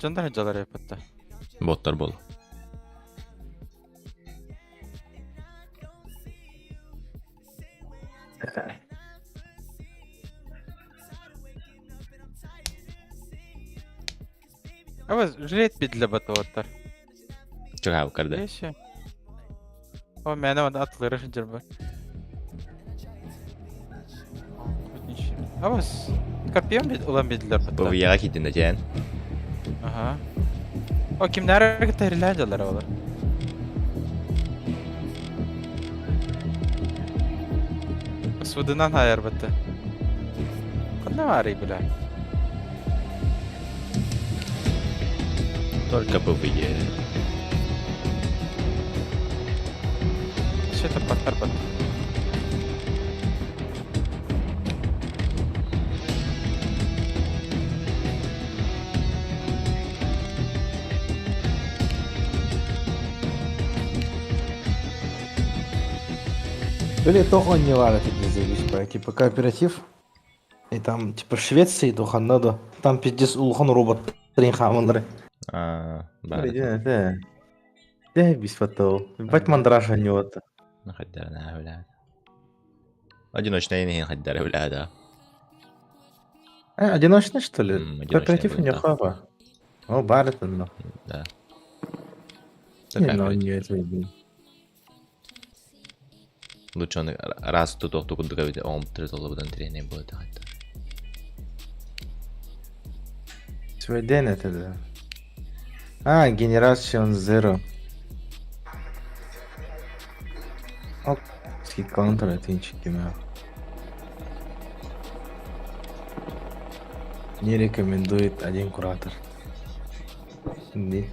Дьоннор сылдьаллар эппиттэ. Боттар буолу. Абас жилет бидле батуоттар. Чугаабы көрдө. Еще. О, мэне онда атлыры сылдьар бар. Абас копьем бит улан бидлер батта. ПВЕ-ҕа киирдин да дьээн. Ага. О, кимнәр кытта ирлән жалар олар. Судынан хайар батта. Кандай барый бля? Только ПВЕ. Все это паттар бат. Били тоҕо оонньуулар этэ типа кооператив. И там типа в Швеции туханна да. Там пиздец улахан робот хаамалары. Аа, баар. Это. Да, беспотол. Бать мандраж оонньуота. Хайдарына бля. Одиночная иһин хайдара бля да. А, одиночный, что ли? М, одиночный Кооператив был, у него да. хава. О, бар это, ну. Да. Не, Такая ну, кооператив. не это, блин. Лучше он раз тут охту курдук эбит оҥоптор толлубутан тириэнэй буолуо хайта. Сведен это, да. А, Generation Zero. Ол скидкалан турар тинчик кеме. Не рекомендует один куратор. Не.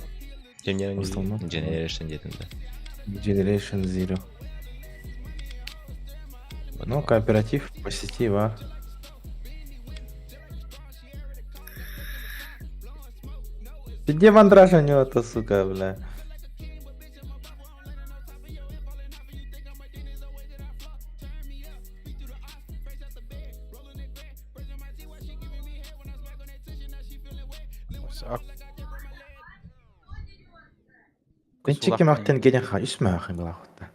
В основном. Generation диэтин да. Generation Zero. Ну, кооператив по сети, ва. Где мандраж у него-то, сука, бля? Тинчик кемахтен генен ха, үс маахын глахутта.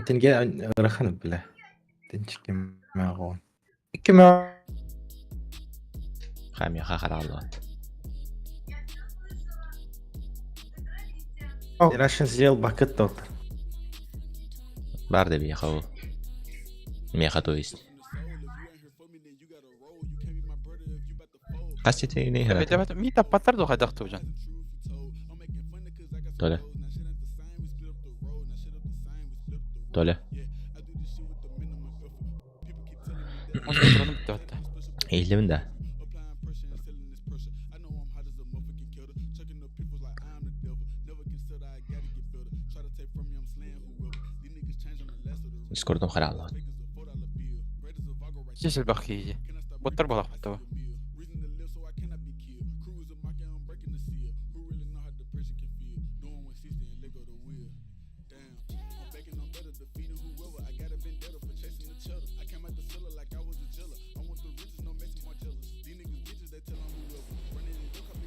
Тенге ырахан, бля. Тинчик кемагон. Кема Хамиха хараллаат. Russian сделал бакет доктор. Бар да биэхэ ол. Меха то есть. Хас ситигини Эбит ми таппаттар ду хайдах туужан. Толя. Толя. Музыка бүтэ батта. Иһиллибин да. Дискордум хараллаат. Сесел бахи. Боттар балах баттава.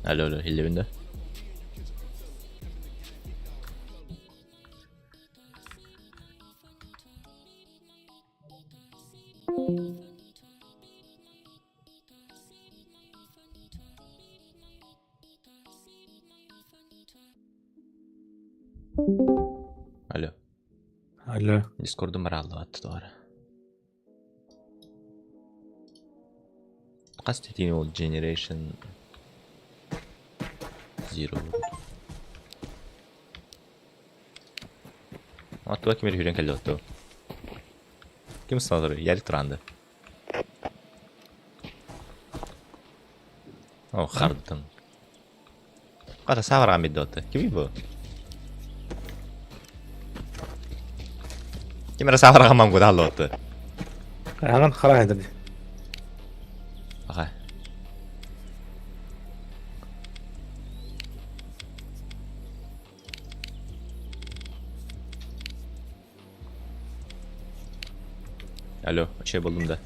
Алло, алло, иһиллибин да. Алло. Алло. Дискордум хараллаат туара. Хас ситигини ол Generation Zero. Аттыга ким эрэ сүүрэн кэллэ отту. Ким ыстаатар Ярик тураанды. О, хардым. Хата саабараан бидде отто. Кимий бу? Ким эрэ сааларга мангуда аллоотты. Хаһан хара хайдыр. Аха. Алло, şey buldum да.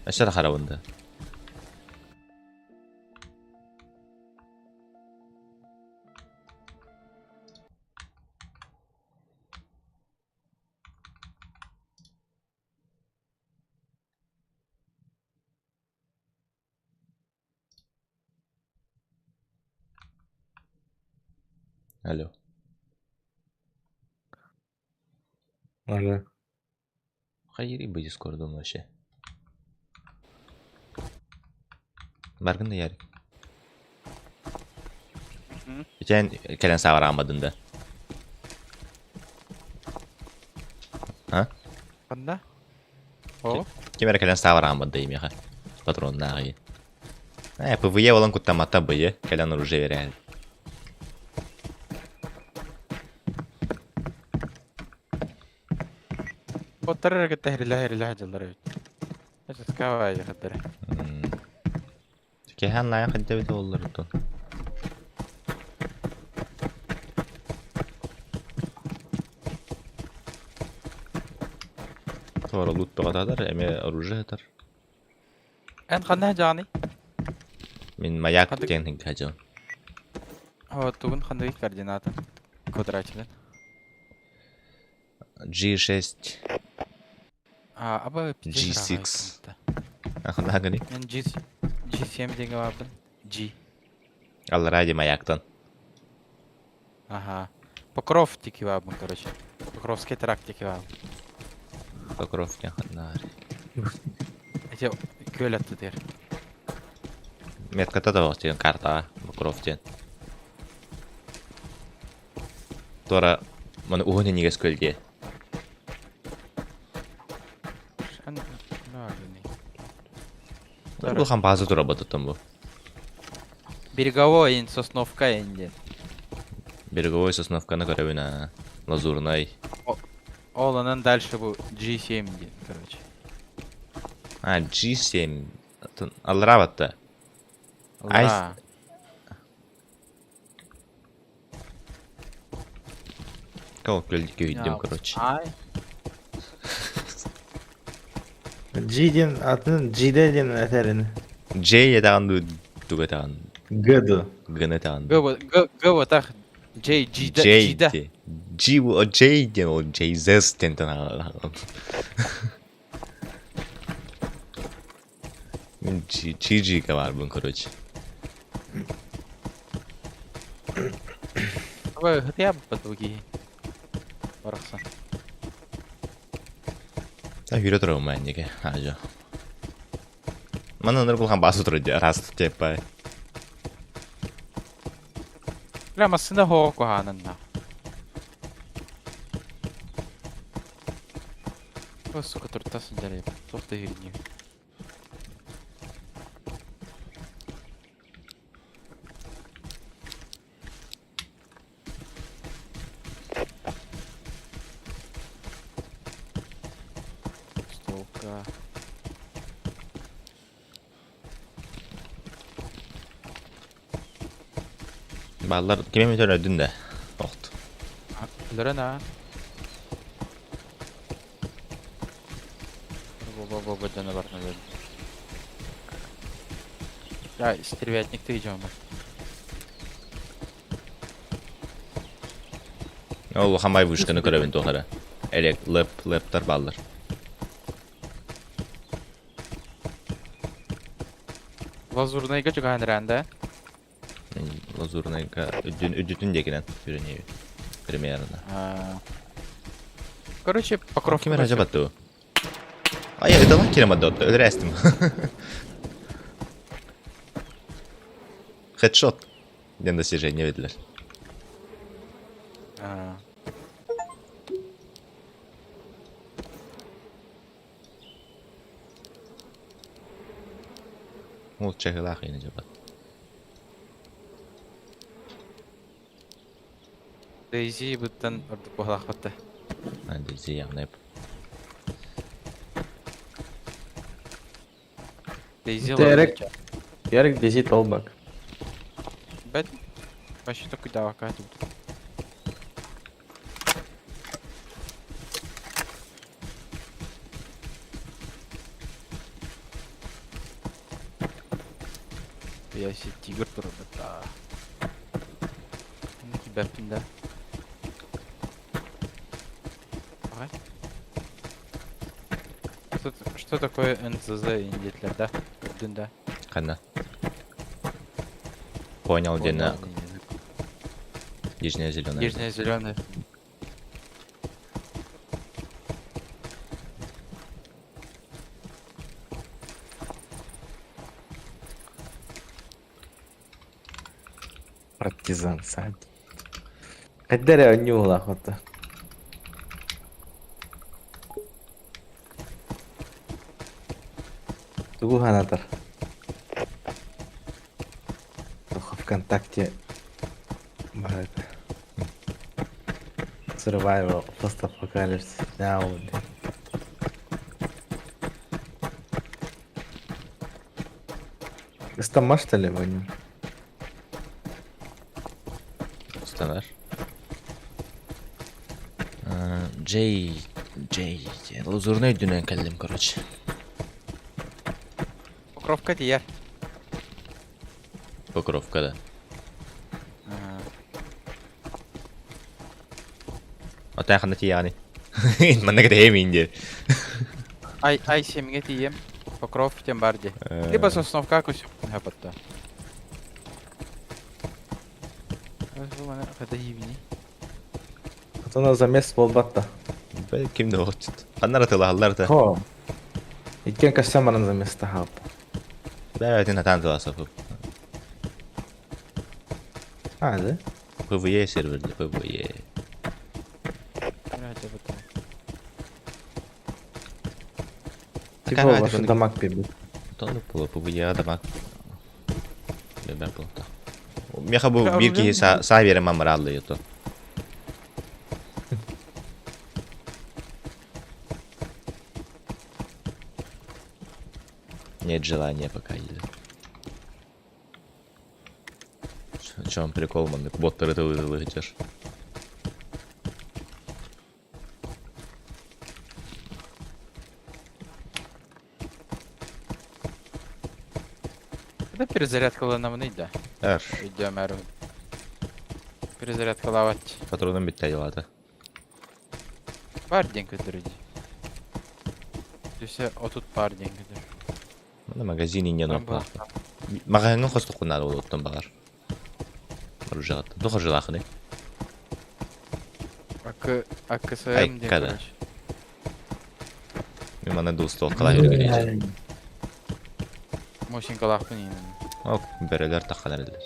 Өссө да харабында. Алло. Алло. Хайри бы Дискордом вообще. Баргын да Ярик. Бүтэн кэлэн сааҕырааммадын да. А? Ханна? О, Ким эрэ кэлэн сааҕырааммат да имиэхэ. Патроннааҕы. Э, ПВЕ болан куттамматта быйы. Кэлэн оружие берээт. оттар эрэ кытта хэрилэ-хэрилэ сылдьаллар эбит. Эчэскэ баайы хаттара. Кэһэн наайан хайда эбитэ буоллар оттон. Туора лут бөҕөтөтөр, эмиэ оружие сытар. Эн ханна сылдьаҕыный? Мин маяк Ханнык диэн сылдьабын. О, тугун ханныгый координатын? Квадратилен. G6, А, аба пиздец G6. ыраах Ахнаҕыный? Мен G G7 диэҥҥэ баарбын. G. Аллараа дии маяктан. Ага. Покров диэки баарбын, короче. Покровский тракт диэки баарбын. Покров диэн ханнаар. Эти күөл аттытыгар. Метката да диэн картаҕа Покров диэн. Туора маны уһун иннигээс күөл дии. Улахан база тура бу. Береговой Сосновка инде. Береговой Сосновканы көрөбүн аа. Лазурнай. Ол онон дальше бу G7 диэн, короче. А, G7. Аллараа батта. Айс. Кол күөл короче. Ай. G диэн атын G диэн этэрин. J этаҕын тугу этаҕын? Г ду. Гын этаҕын. Г Г Г вот так. J G да G да. G J диэн ол Jesus диэн Мин G G G баарбын короче. Ой, хотя бы подруги. Барахсан. Та хүрэ турар маанньыга аажа. Манна ынырык улахан бааса турар дии араас теппай. Бля, массыына хоҕо куһаананна. О, сука, турта сылдьар эбит. Туох да иһиринньик. Столка. Бааллар кими эмит өлөрдүн да. Охт. Өлөрөн аа. Бо-бо-бо дьоно барытын өлөрдүм. Я стервятник ты идем. Ол хамай вышканы көрөбүн туохара. Элек лэп лэптар бааллар. Лазурныйга чугаһан эрэн да? Лазурныйга үдүн үдүтүн диэкинэн үрүнү примерно. Короче, Покровка. Ким эрэ дьабаттуу? Ай, ыталан кирем аддотто, өлөрөөстүм. Хедшот. Диэн достижение виделер. Ол чахылаах ини дьабат. Дейзи быттан ордук баһылаахпатта. Дейзи явно Дейзи Терек. Ярик Дейзи толбак. Бэт. Вообще такой давака тут. Я си тигр турбата. Киберпин да. Ага. Что, что такое НЦЗ индитлер, да? Дын да. Ханна. Понял, где на нижняя зеленая. Нижняя зеленая. Партизан сад. Хайдара нюла хота. Тугу ханатар. Тоха ВКонтакте барат. Survival Post Apocalypse Now. Стама что ли воню? Станар. Джей, Джей, лазурный үрдүнэн кэллим, короче. Покровка тиер. Покровка, да. Отан ханна тиийэҕиний? Манна кэтэһиэм иин диэн. Ай, ай семье тиийэм. Покров тем бар дии. Либо сосновка көсүп хапатта. Отон замес буолбатта. Ким да оҕоччут. Ханна ратылаһаллар да. Хо. Иккиэн көссөн баран заместа хаалта. Бэйэтин хатаан тыласапып. А, да? PvE серверде, PvE. Типа ваш дамаг бибит. Тону было PvE дамаг. Бэбэ было. Меха бу бир киһи саа биэрэн мамырааллы ото. Нет желания пока или. В чем прикол, маннык боттары тылы тылы Это перезарядка нам да. Эр. Идем, эр. Перезарядка лавать. Патроном битте дела Бар деньги дороги. Все, о тут пар деньги На магазине не нужно. Магазин хостуку надо было там багар. Оружие. Духа желахны. АК, АКСМ диэн Айкада. короче. Мен мана дуу стол калай Мосинкалаахпын иин. Ок, бөрөлөр таххан эрэллэр.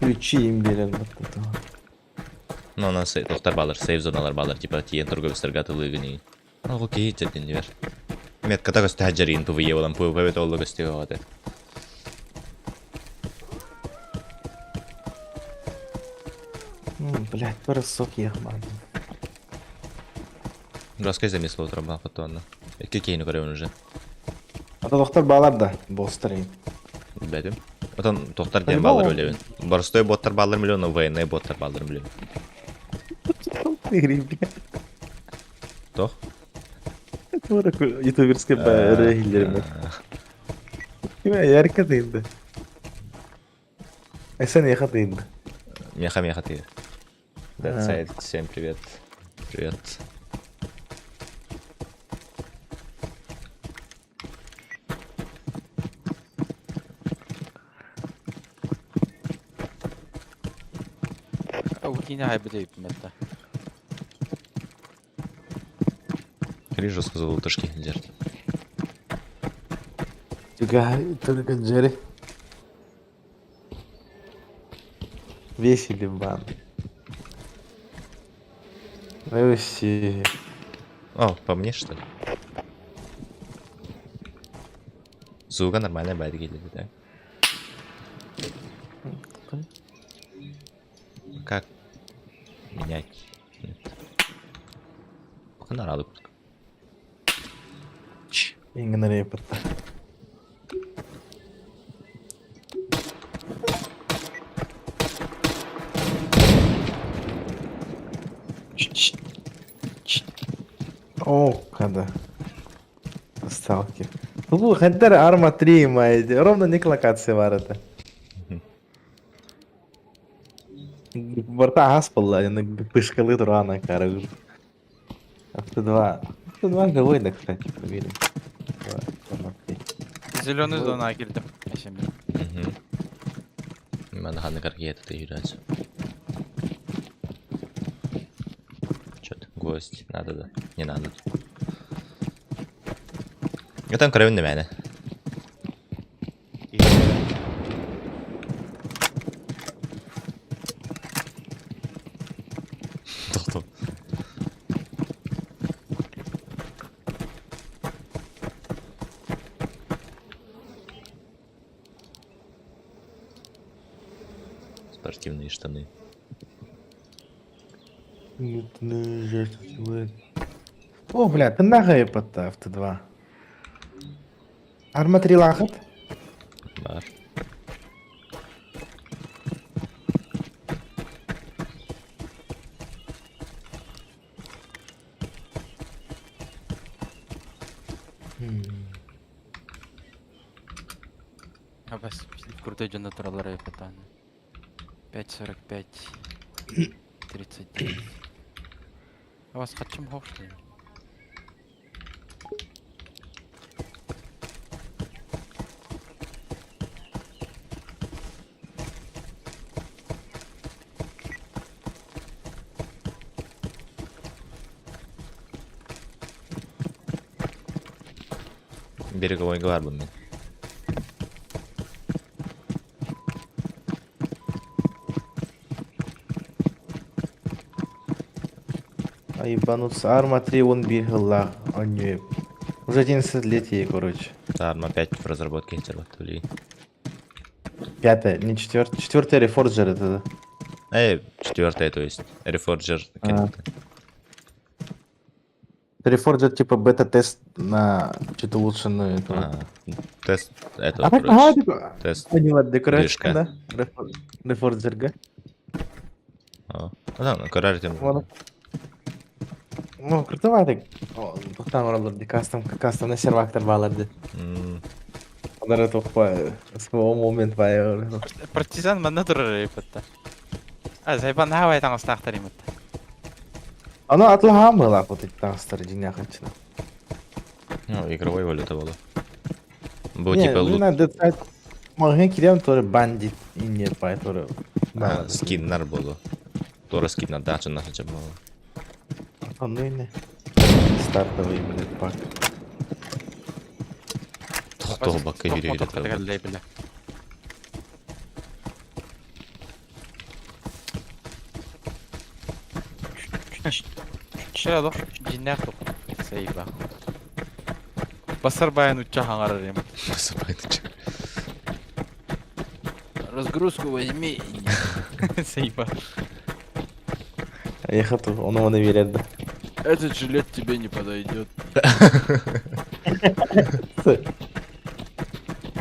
Ключи им берен баттата. Ну, онон тохтар баалар, сейв зоналар баалар, типа тиен торговецтерга атылыгын Ол киһи дьэрдиннибэр. Метката көстө дьэриин PvE болан PvP толлу көстү оҕото. Блядь, бросок ехман. Раскай замесла утроба фотонна. Икки киһини көрөбүн уже. Ата доктор балар да, босстар им. Билбэтим. Отон тохтар диэн По-любому. баалар билэбин. Боростой боттар баалар миллион, но военный боттар баалар миллион. Блядь. Тох? Это ютуберский регилерме. Киме ярка дейdi. Эсен яха дейdi. Меха меха ты. That's it. Всем привет. Привет. Укине хайбыта ипметта. Рижу сказал утушки держит. Только Джерри. Весели бан. Вообще. О, по мне что ли? Звука нормальная байт келди, да? Как менять? Нет. Пока на курдук. Иҥин эрэ О, когда. Сталкер. Бу хантар Арма 3 майди. Ровно ник локация бар это. Борта газ была, пышкалы турана, короче. Авто 2. Авто 2 живой, да, кстати, проверим. Два, Арма 3. Зеленый зона кирдим. Şimdi. Мгм. Мен ханнык аргиета юрать. Чё-то гость. Надо, да. Не надо. Я там кровь на меня. Тохто. Спортивные штаны. О, бля, ты нахуй под Авто 2. Арма 3 лахат? Бар. А бас крутой дьон тураллар эпэтан. 5.45 39. А вас хачым хопшли. Береговой гварбу мен. А ебануться. Арма 3 он бегала. Они. Уже 11 лет ей, короче. Да, Арма 5 в разработке интерватули. Пятая, не четвертая. Четвертая Reforger это. Эй, четвертая, то есть. Reforger. А. Reforger типа бета-тест на что-то улучшенную. Эту. А, тест этого, А так, короче. ага, типа, Тест. поняла, декорация, Движка. да? Reforger, га? О. Ну да, ну, короче, тем. Ладно. Ну, крутоватый. Тоқтан оралар кастом, кастом на сервактор баларды. Олар тохпа, своего момент бай. Партизан манна турар эпэтта. А зайбан хавай таңыстаахтар имат. Аны атлахамы вот эти таңстар динях ачына. Ну, игровой валюта была. Был Не, типа ну, лут. на Dead Side Магын кирем тоже бандит и не пай тоже. А, скиннар было. Тоже скин на дачу на хотя было. А ну и не. Стартовый, блядь, пак. Тохто бакка юрий. Шöyle дьиҥнээх сейба. Басар баян учча хаҥарар им. Разгрузку возьми. Сейба. Я хотел, он его наверит, да. Этот жилет тебе не подойдет.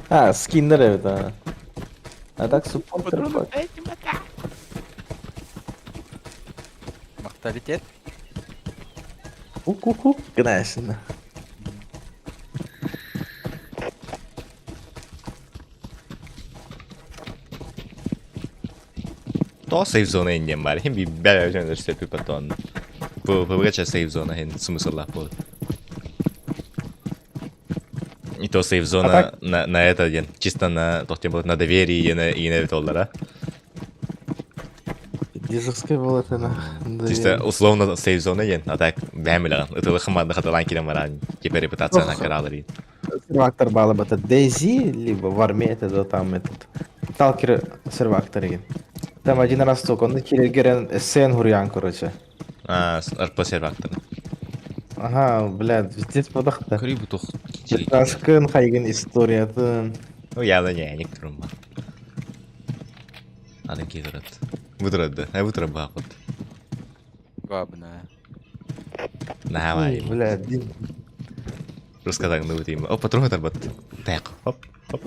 А, скиннер это. А так суппортер пак. Морталитет. Ку-ку-ку. Конечно. То сейф зона иннем бар. Хим би бәрі жөндөр сепи потон. Бу бу сейф зона хин смысл лап. И то сейф зона А так- на это ден, чисто на тохтем был на доверии и на доллара. Дежурская была это на. Чисто условно сейф зона ден, а так бәмиле. Это хымады хаталан кирем баран. Типа репутация на каралары. Сервактор бала бы это Дейзи, либо в армии это да, там этот. Сталкер сервактор деген. Там один раз только, он кирген сен гурьян, короче. А, РП сервактор. Ага, блядь, везде подахта. Көрі тох. Таскын хайген история. Ну, я да не, не турма. Аны кидерет. Бу турар да. Бу турар баахпыт. Главное. Наһаа Бля, один. Руска таҥныбыт им. О, патрон тарбат. Так, хоп, хоп.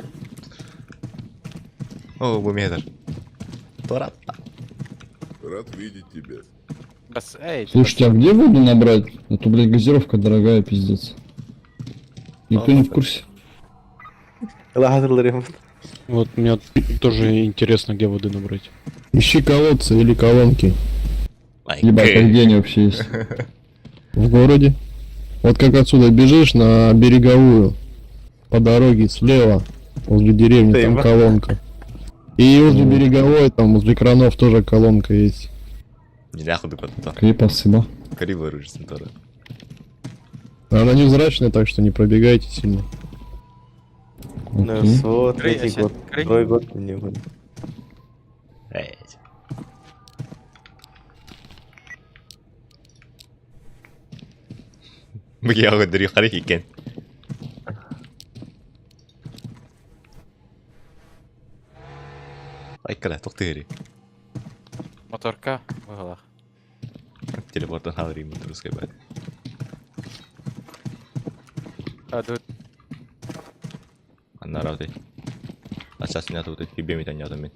О, бу метр. Туратта. Рад видеть тебя. Бас, эй, Слушайте, а где воду набрать? А то, блядь, газировка дорогая, пиздец. Никто не в курсе. Лазер Вот мне тоже интересно, где воды набрать. Ищи колодцы или колонки. Лайк. Ебать, а где они вообще есть? В городе. Вот как отсюда бежишь на береговую, по дороге слева, возле деревни, там Ты, колонка. И возле береговой, там возле кранов тоже колонка есть. Не нахуй дукатта. Крепосыба. Криво рыжий тора. Она невзрачная, так что не пробегайте сильно. Ну, Окей. вот, Кры, третий я год. щас- кры. Второй год не буду. Эй. Бу дери харих икен. Айкара, тоқтыгыри. Моторка выгала. Телепортан халри русской бай. А тут Анна рауты. Асас не тут и бемит они атомин.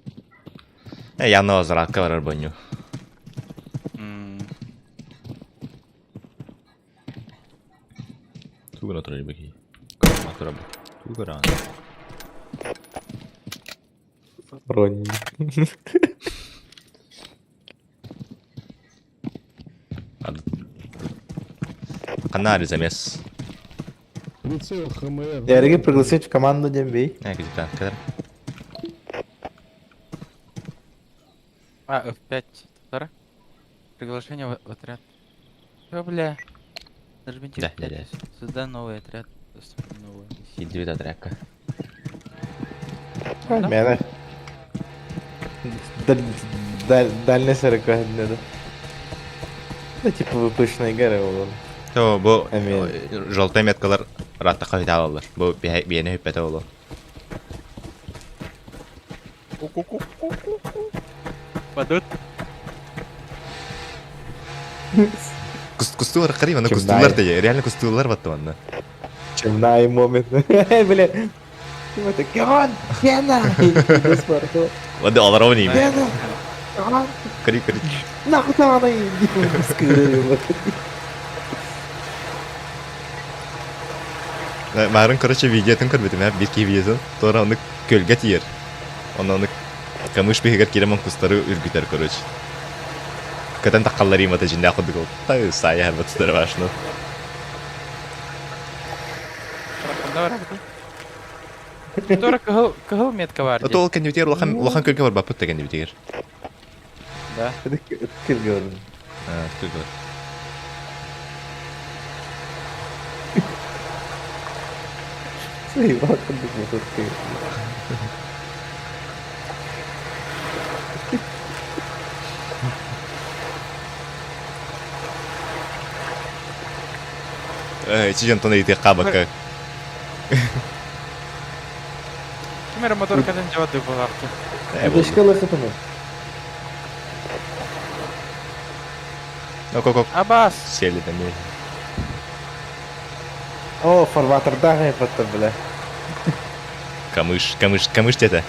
Я на возвратка варар баню. Тугана турар баки. Матура бу. Тугара. Бронь. Канари замес. Прицел ХМР. Я реги пригласить в команду Дембей. Капитан, кадр. А, F5. Второе. Приглашение в отряд. Чё, бля? Нажмите Да, F5. да, да. Создай новый отряд. Доступна новая миссия. Иди отрядка. Да? Мена. Дальний 40 да. Да типа выпущенная гора ол. То бу Әмин. желтый меткалар ратта кайталалар. Бу биене хөппәтә оло. Падут. Кустулар карыйм, аны Чем кустулар дай? дия. Реально кустулар батты анда. Чемная момент. Бля. Типа так, Герон, Гена! Ладно, алар ойнайм. Гена! Герон, Кари, кари. нахуй надо! Марын, короче, видеотын көрбөтүм, бир ки видеотын. Тора аны көлгә тиер. Оны аны камыш бигер киремон кустары үргүтер, короче. Катан таккаллар имата жинде акыдык ол. Тай сая хәрбет тутар башны. Тора кыһыл кыһыл метка бар. А то ол кәндүтер улахан улахан көлгә бар бапыт дигән дибитер. Да. Это көлгә. А, көлгә. Заебал, кындык мотор. Э, чижен тон ите кабака. Кимер моторкадан жавады буларты. Э, Это школа хатыны. Ну, кок, Абас. сели там. О, фарватердагы потом, бля. Камыш, камыш, камыш тете.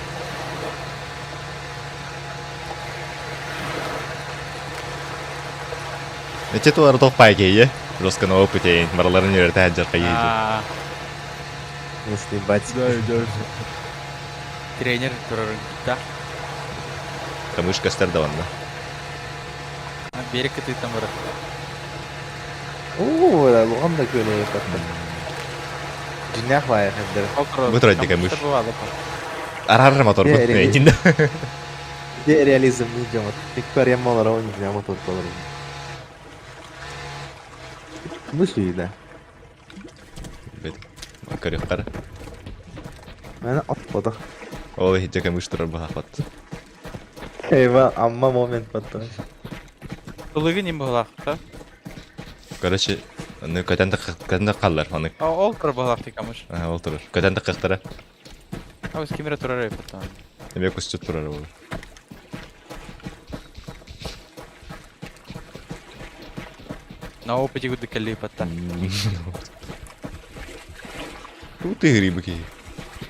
Эти тулар тоқ пайке, Жестко на опыте, бараларын үйрәтә хаджар кайы. А, Если бать. Да, идешь. Тренер турарын да. Камыш кастер даванна. А берег ты там бар. О, луган да көле потом. Жинах бай хәдер. Бу турады камыш. Арар мотор Не, бу. реально. Этинде. Где реализм не идем? Тик пар ямалар он не мотор колор. Мысли, да. Бет. Көрөктөр. Мен атпады. Ол хитте камыш турар бахат. Эйва, амма момент потом. Тылыгы ним булак, да? Короче, аны көтән көтән каллар, аны. А ол тур булак ти камыш. Ага, ол турар. Көтән кыктыра. А үз кимер турар потом. Эме күсчү турар ол. На опыте курдук кэллииппаттар. Тут ты грибы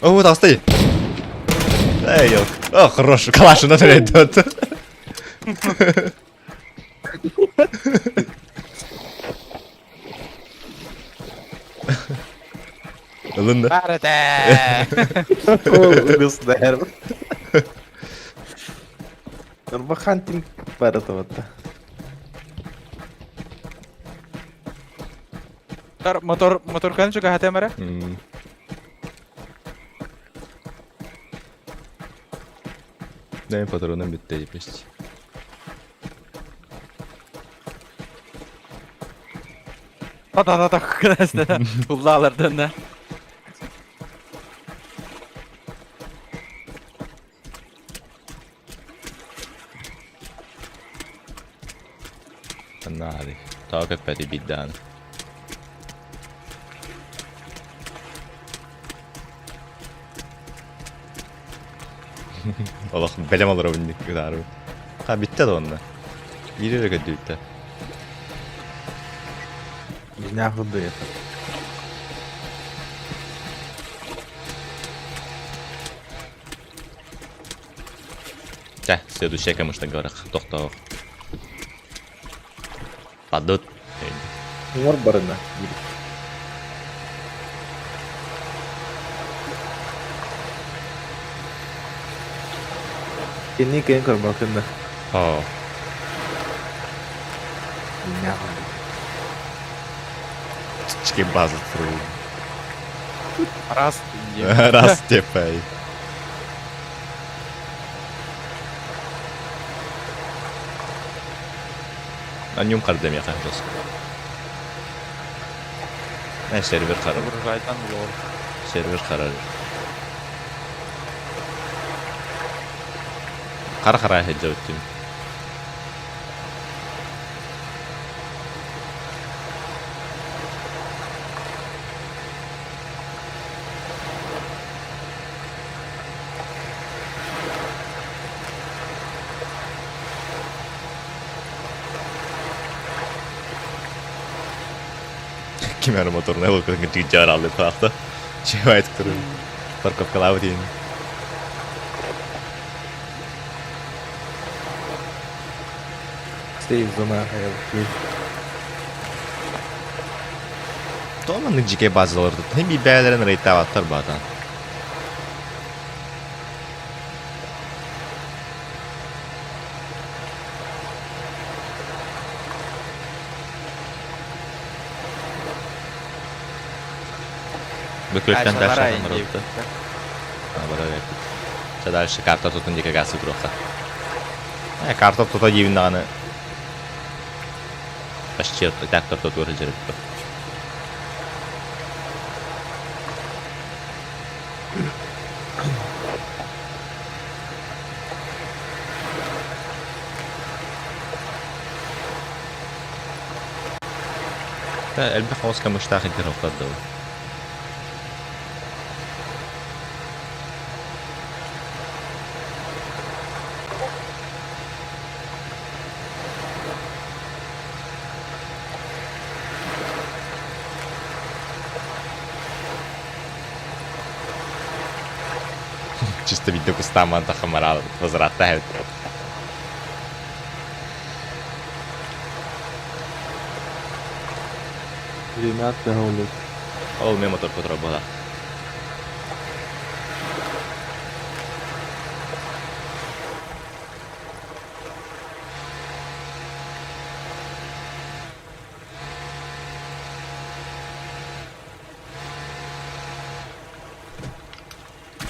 О, вот, отстой! Эй, ёлк. О, хорош, калаш на идет. Ылын да. Баар этэ! Государь. Турбохантинг баар этэ. Мотор, моторканы чугаһатыам эрэ. Дай патроном бүттэ есть. Та-та-та-та Уллаалардан да. Наады. Таа көппөтү биддаан. Олох бэлэм олоробун ытаарбын. Ха бүттэ да онно. Биир эрэ көрдүбүттэ. Не буду это. Чэ, следующая конечно говорах. Тохтоо. Падут. Уҥар барына. Кини кэлин көрбөккүн да. Оо. Чики база туруу. Раз. Раз типа. Аньюм харды миэхэ жестко. Э, сервер харар. Загружайтан лор. Сервер харар. Хара хара сылдьабыт Ким эрэ моторунай лукатын тыгдьаар аллыпаахта. Чевайт турун. Парковкалаабыт иһин. Сейф зона Тоҕо маннык дьикэй базалар тут биир бэйэлэрин рейдтаабаттар баатан. Бөкүлүттэн дальше барабыт. Бара Ча дальше карта тутун диэки газ туруохха. Э, карта тута диибин даҕаны почти так тортотугар сылдьарбыт. Элбэх оҕус камыштаах интерохтор дуу. Чисто видео кустааман тахамарал возвратта Время от Ол мен мотор котро була.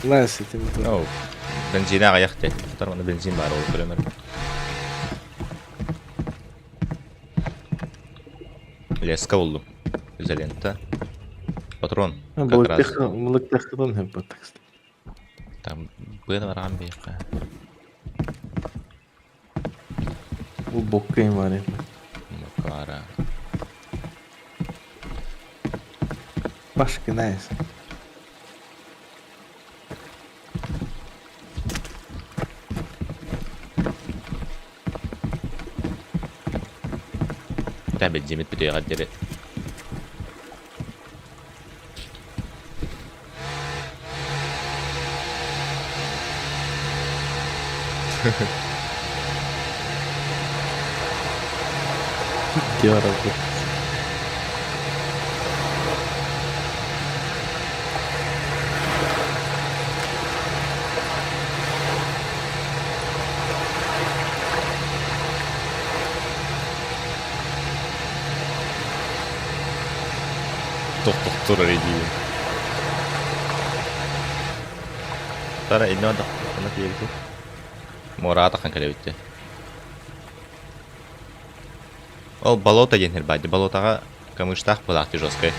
Лес этим. Оу. Бензин аҕыйах дии. Хотор манна бензин баар ол көрөмөр. Леска буллум. Изолента. Патрон. Как раз. Былыктахтан хэп текст. Там быны бараан биэххэ. Бу боккайым бар. Макара. Башка найс. Тиийиэхтээх бензиммит бүтүөҕэр диэри. Тохтохтур эрэ диибин. Тара иннэ онно тиийэбитий. Муораҕа тахсан кэлэбит дии. Ол болото диэн сир баар дии. Болотоҕа камыштаах буолаах дии жесткай.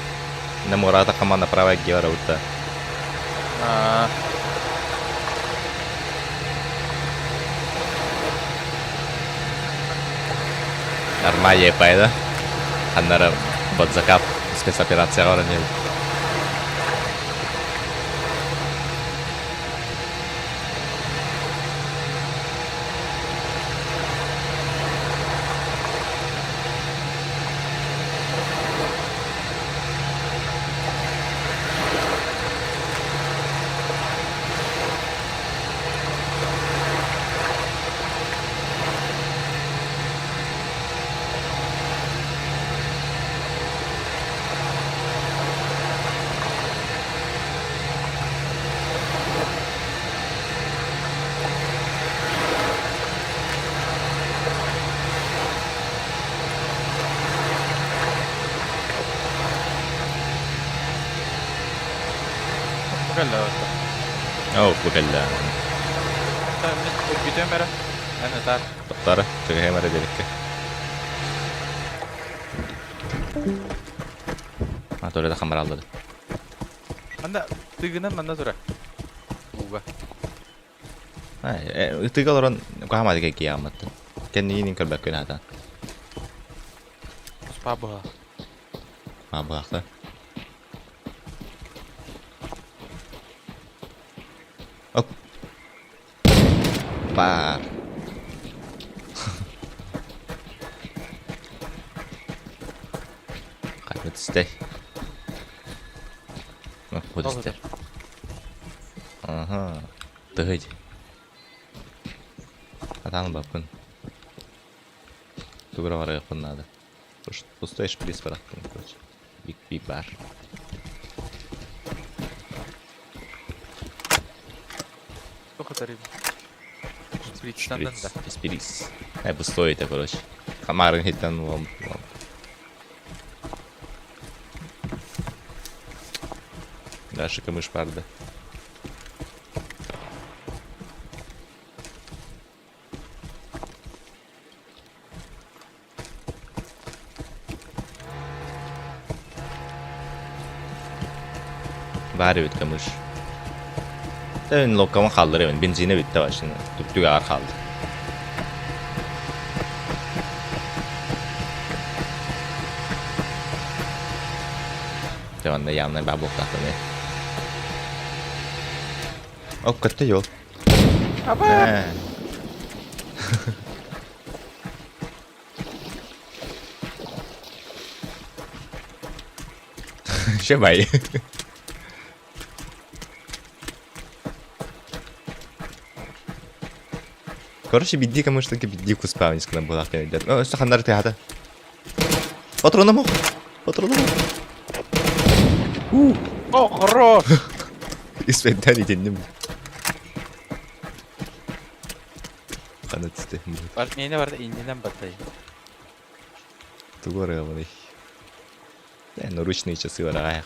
Иннэ муораҕа таххан направо эргийэ барабыт да. Аа. Нормальная пайда. Ханнара под заказ спецоперацияҕа баран иһэбит. Кэллэ барда. Оо, бу кэллэ. Үргүтүөм эрэ. Эн ытаар. Тоқтары, чыгыһым эрэ диэбиккэ. А, то да хамараллады. Манна тыгынан манна тура. Ууга. Ытыга олорон куһаамады кэккияммыттын. Кэннигин көрбөккүн хатан. Спа быһа. А, быһахта. Оп. Баар. Хайа түстэй. Бу түстэй. Аха. Тыһый. Атаан баппын. Тугура барыахпын наада. Пустой шприц барахтым, короче. Биг биг бар. Шприцтан да. Шприц. Пустой это, короче. Хамарын хиттан лом. Дальше камыш парда. Баар эбит камыш. Тэн локкама хааллар эбин. Бензинэ бүттэ машина. Түптүк аар хаалды. Дьэ манна явно баа буолтаахпын ээ. Оккотто жол. Аба! Шебай. Короче, бидди камышлыки бидди куспаунискана буолаах кэмидэр. Өссө ханнары тыһата. Патроном ох! Патроном ох! О, хорош! Испэнтэн итинним. Хана түсте. Бар, нейне барда иннинен батай. Тугу арыгабыный. Э, наручные часы бараах.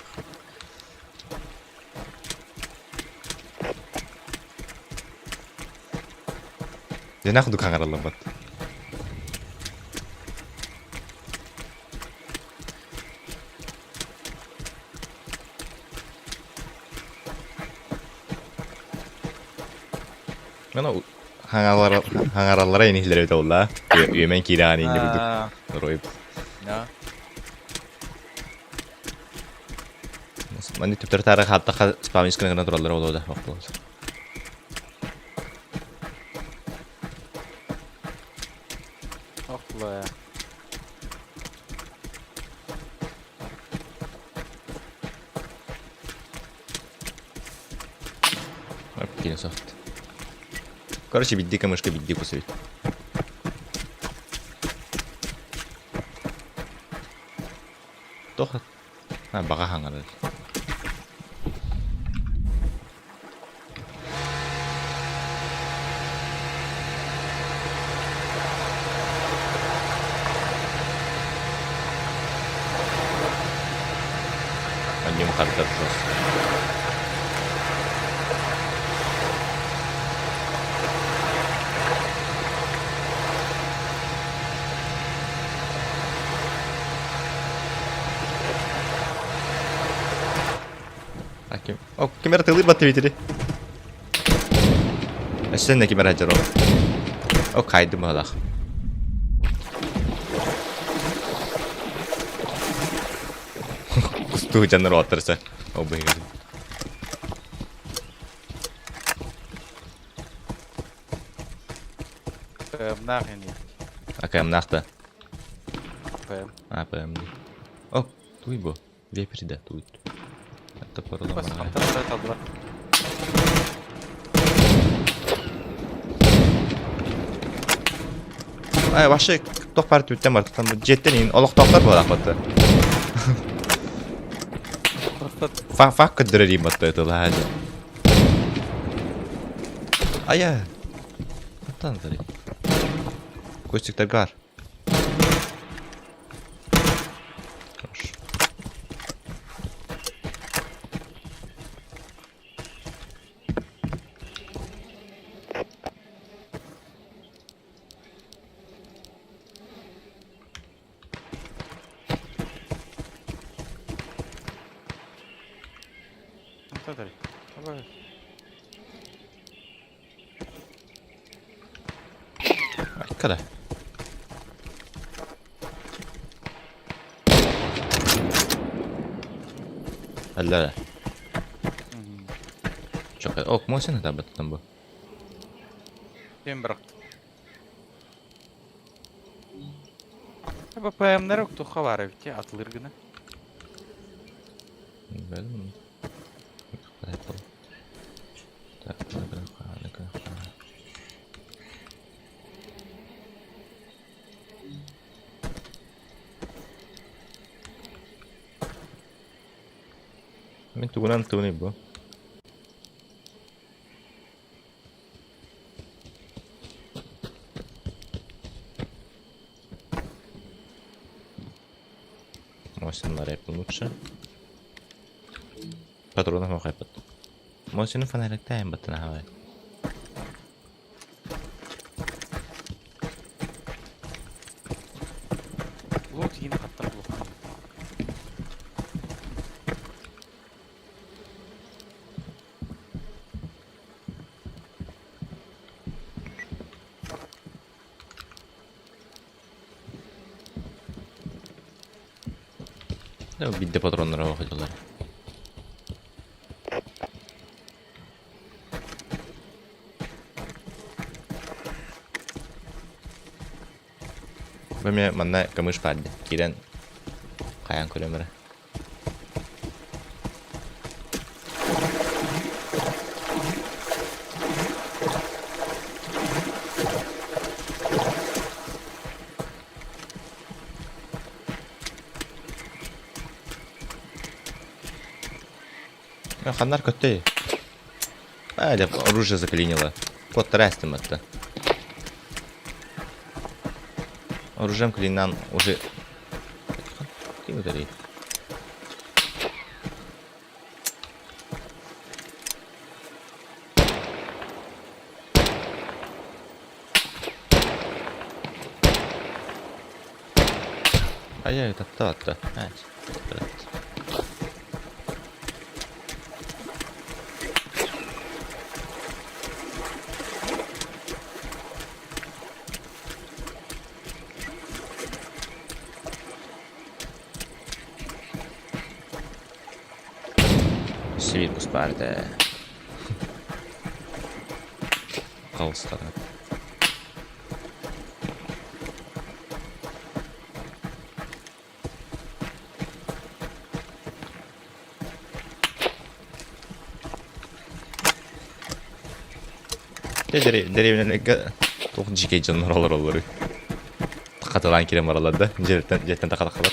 Дьэ нахуй хаҥаралламмат. Аны хаҥараллара иниллэр эбитэ буолла. Үөмэн киирэҕин инньэ курдук. Рой. Маннык түптэр таары хааттахха спамисканы гына тураллара буолуо да Охло. Кини софт. Короче, бидди камышка бидди кусуй. Тоха. А, баҕа хаҥарар. Анньым хардар жестко. А ким? О, ким эрэ тылыр батты битири. Өссө ким эрэ дьоро. О, кайдым баһылах. Кустуу дьоннор оттарса. О, быһыгы. ПМ-наах ини. АКМ-наах да. ПМ. А, ПМ. О, туй бу. Вепрь да, тут. Это Бас хантан талла. Ай, вообще, туох баар түттэн бартан дьиэттэн иин олохтоохтор буолаахпатта. Фак фак көрдөрөр ииматта ытылаһа дьэ. Ая. Оттон тары. Костиктарга бар. Хорошо. Айкада. Аллара. Чока. Ок, мосина табаттан бу. Ким бырахтым. БПМ-нэр уктухха баар эбит дии, атылыыр гына. Мин тугунан тууный бу? Мосин рэп лучше. Патронов мохайпат. Мосину фонарик-тайм баттана хавай. Лут иин хаттар булуохха. Бидде патроннара охотилар. Бэме манна камыш баарды. Киирэн хайаан көрөм эрэ. Ханнар көттөй. А, деп оружие заклинило. Кот тарастым это. Оружием клинан уже... Ким ударит? Ай-яй, таптаатта. Сибирь Спарта. Хаустара. Дэриэбинэлэргэ туох дьиикэй дьоннор олороллоруй? Хатылаан киирэн бараллар да, дьиэттэн дьиэттэн тахатахалар.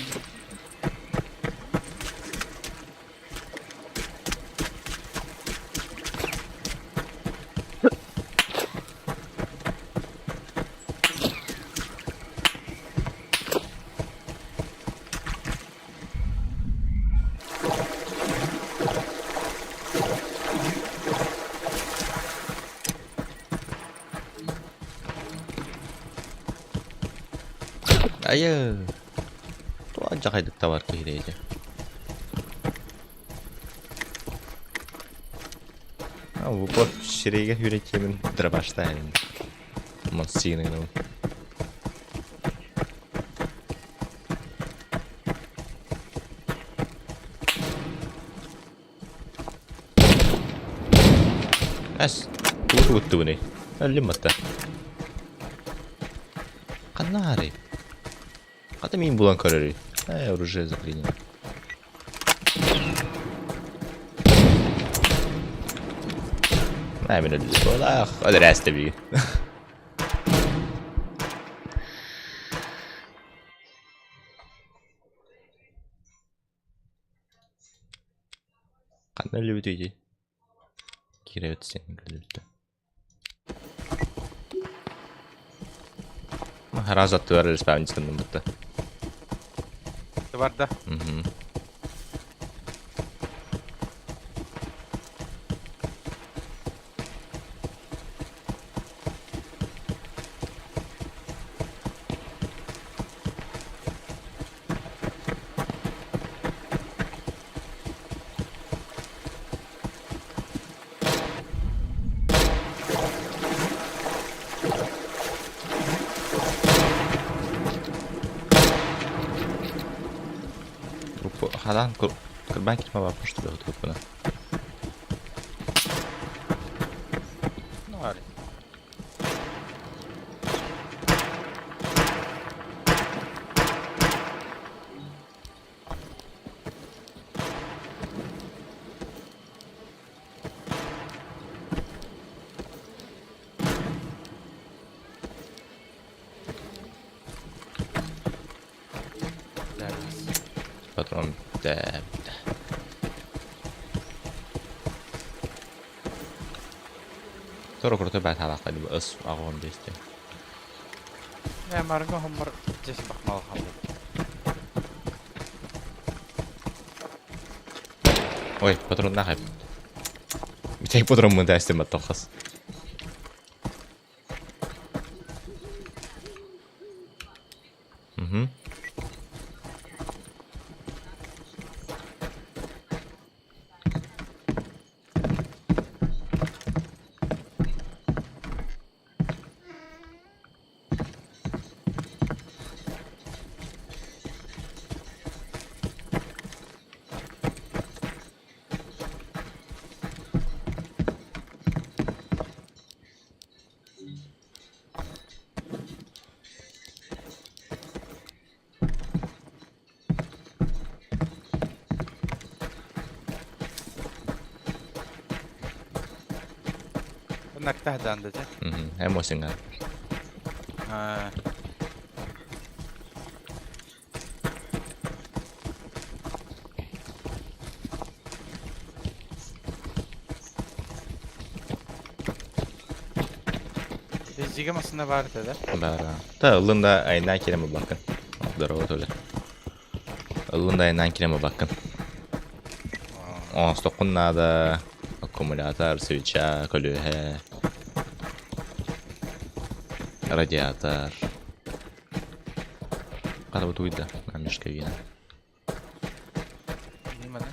Айыы! Туох алдьархайдык табар киһи ити. А, упор сирэйгэ сүүрэччиэмин дробаштаайын. Массыынаны. Эс, тугу тугуттубуный? Өллүм батта. Ханна аарый? Хата мин булан көрөрүй. Э, оружие заклинило. Ээ, мин өлдүм. Олах, өлөрөөстө бии. Ханна өллүбүтүй дии? Киирэ өтсен өллүбүттэ. Раз аттылар респаунистан бутта. Барда. Угу. Хадан кырбан кирме бар пушты бе труппуна. Ну, али. Патрон да. Торо крутой бат халаqa диба ыс аҕон бесте. Э, марга хоммор жес бахмал халды. Ой, патрон нахай. Битей патрон мы дастем атталхас. Угу. انك تهدى عندك. Угу. Эмоциҥа. А. Жига масына бар да. Бара. Та ылын да айнан киреме бакын. Здорово, Толя. Ылын да айнан киреме бакын. Оҥостоххун наада, аккумулятор, свеча, көлүөһэ, радиатор. Хата бутуйда, мешка вина. Ниманы.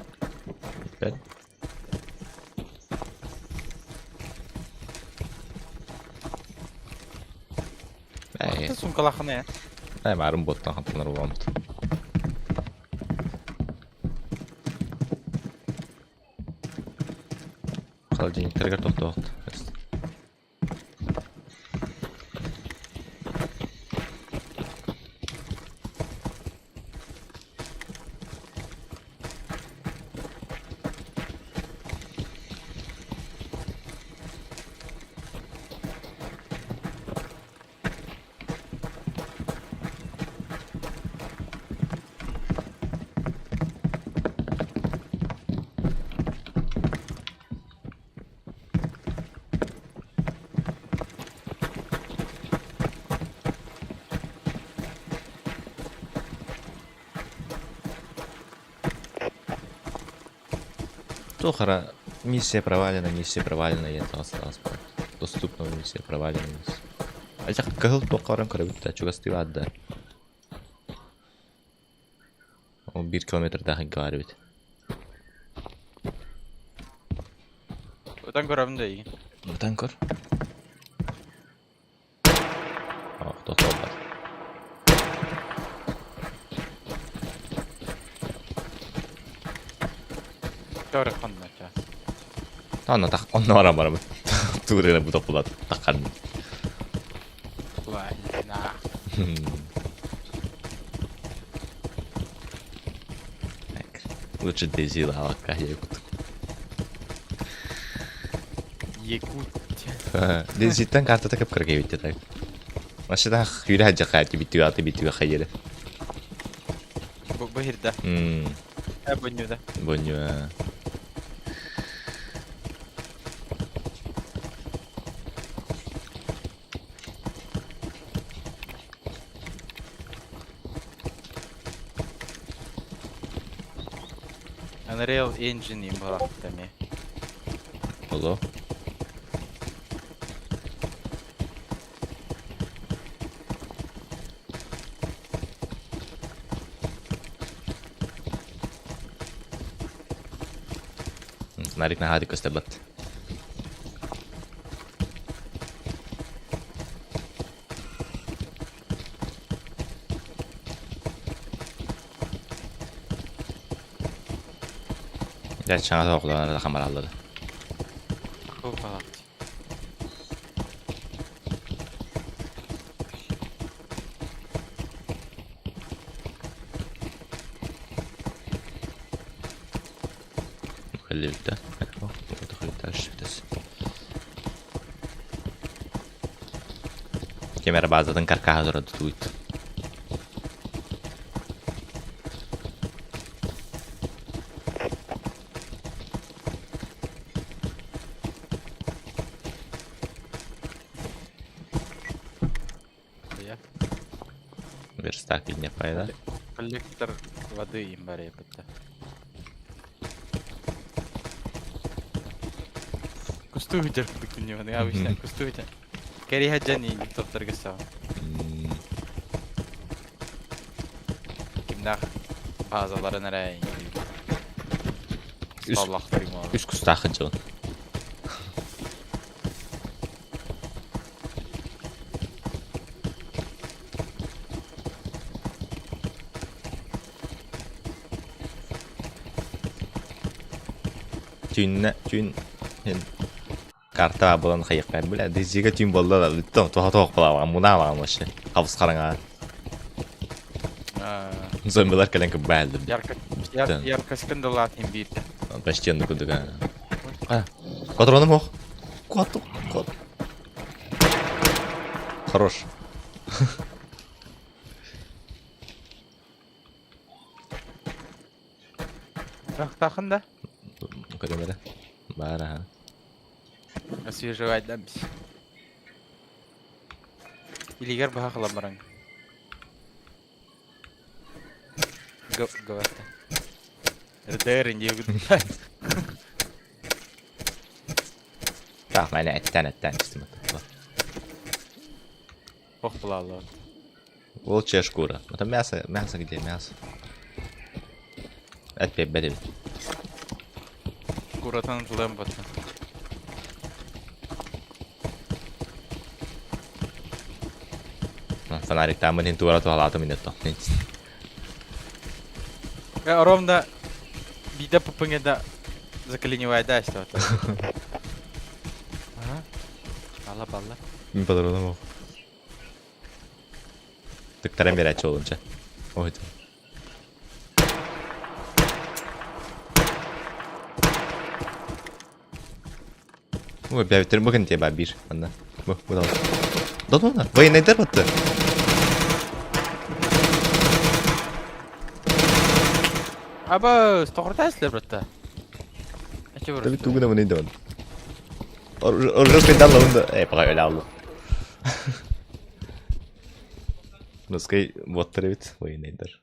Опять? Эй, Сумкалахны. эй, марын боттан хантанар буламыт. Холодильниктерге тохтоот. Туох ара миссия провалена, миссия провалена диэн таҕыс таҕыс Доступна миссия провалена миссия. Ачах кыһыл туохха баран көрөбүт да чугастыы баар да. Ол биир километрдаах иҥкэ баар эбит. Ытан көрөбүн да игин. Ытан көр. Ох, тохтолбат. Көрө ханна ча. Онно тах онно баран барабыт. Туурына бу топпулат таххарын. Ладно. Так. Лучше Дейзи лавакка якут. Якут. Дейзиттэн картата кып-кыра кэбиттэ так. Машина хүйрэ хадьаха тибиттүгэ аты биттүгэ хайыры. Бу бу хирдэ. Э буннюда. Боннюа. Unreal Engine им бырахта ме. Оло. Нарик наһаа көстөбөт. Дьэ, саҥа оҕолор хамараллар. Опа. Хлеб, да? Кемер базатын каркаһа турар тутуут. Я. Верстак не пайда. Коллектор воды им барепетте. Кустуу дьэр курдук күннү обычно кустуу дьэр. Кэриһэ дьэн топтарга саа. Кимнах базаларын эрэ Столлахтарым Үс кустаах дьон. Түүннэ түүн карта булан хайыкпай бля дизиге түүн болла да бүттү тоха тоох була муна багам вообще хабыс караңа зомбилар кэлэн кыббаалдым Ярко яркоскандалат им биирдэ. Почти оннук курдук а. Патроным ох. Кот, кот. Хорош. Тахтахын да? Көрөмөрө. Баар аха. Освежевать дамс. Илигер баха хламаран. Говорта. РДР не Так, мана эттен эттен истим. Ох, плало. Волчья шкура. Это мясо, мясо где мясо? Опять бери. Шкуратан лэмбата. Фонарик там мин тура туалата мин это. Ровно бида пупыңеда заклинивай да что то. Ага. Алла балла. Мин патроном ох. Тыктаран берәче олунча. Ой. Ой, бәбитер бүгін те бир. Анда. Бу, бу да. Да да. Военныйдар батты. Аба, стоғыртайсыздар, братта. Tabii тугуна мын инде. Оружие дал онда. Э, пока öyle алды. Русский боттар бит, военныйдар.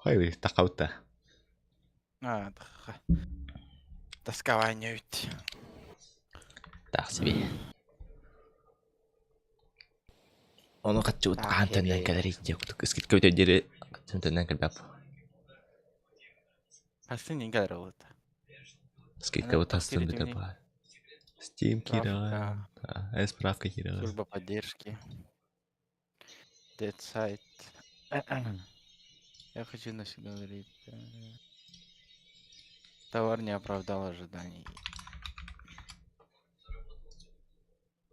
Хай, тахаута. А, Тоскование ведь. Так себе. Ону хаччы Так хаан төннөн себе. кэлэр иччи кутук скидка бүтэ диэри төннөн кэлбэп. Хассын кэлэр ол это. Скидка Аны бу тастын бүтэ кииритимни. баар. Steam Справка. киирэҕэ. Справка киирэҕэ. Служба поддержки. Dead сайт. Я хочу навсегда говорить. Товар не оправдал ожиданий.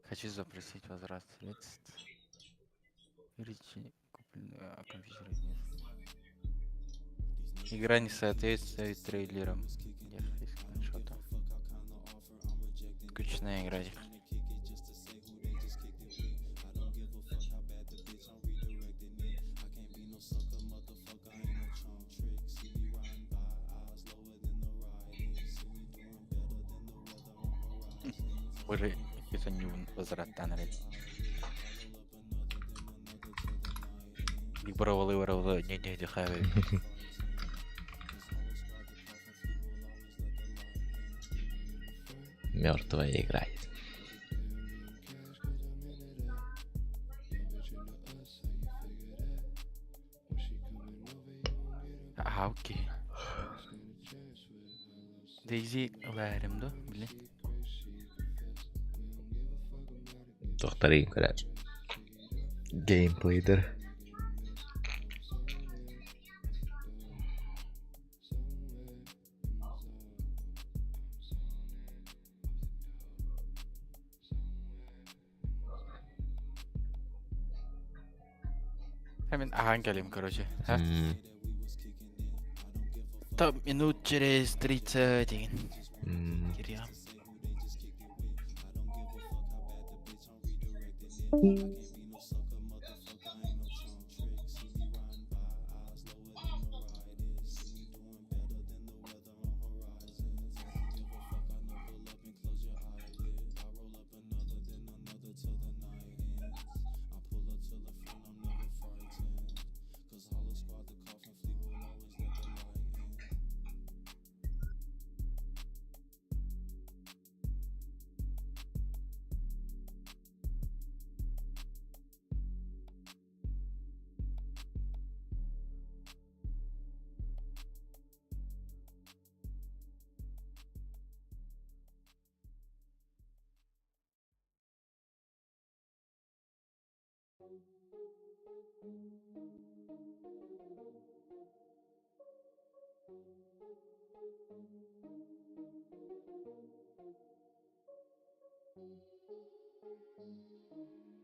Хочу запросить возврат средств. Перечень купленного компьютера нет. Игра не соответствует трейлерам. Где скриншота? Скучная игра. Уже это не возвраттан Бровалы, бровалы, не, не, не, хай. Мертвая игра. Ага, окей. DayZ ылаарым да, блин. Тохтарыйын көрөр. Геймплейдер. Hemen ахан кэлим, короче. А? Там минут через 30 деген. Кириам.